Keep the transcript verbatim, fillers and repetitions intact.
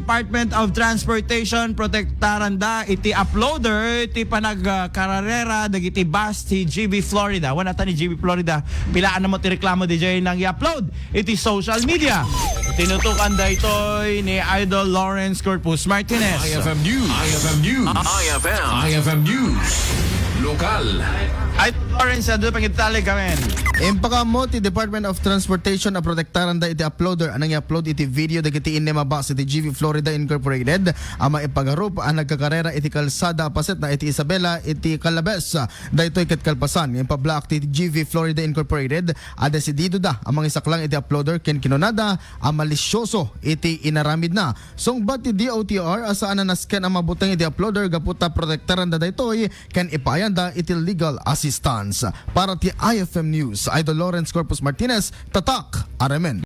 Department of Transportation, protektaranda iti uploader ti panagkararera dagiti bus ti G V Florida. Wen ata ni G V Florida, pilaan na mo ti reklamo D J nang i-upload iti social media. Tinutukan daytoy ni Idol Lawrence Corpus Martinez. I F M News. I F M News. I F M. I F M News. Lokal. Ay, Lawrence, adu pangitali kami. Impakaammo ti Department of Transportation a protektaranda iti uploader a nang i-upload iti video dagiti innem a bus iti G V Florida Incorporated a maipagarup a nagkakarera iti kalsada a pasetna iti Isabela iti Calabes. Daytoy ket kalpasan nga impablaak ti G V Florida Incorporated a desididoda a mangisaklang iti uploader ken kinunada a malisioso iti inaramidna. Sungbat ti D O T R a saan a nasken a mabuteng iti uploader gapu ta protektaranda daytoy ken ipaayanda iti legal assistance. Para ti I F M News, Idol Lawrence Corpus Martinez, Tatak, Aremen.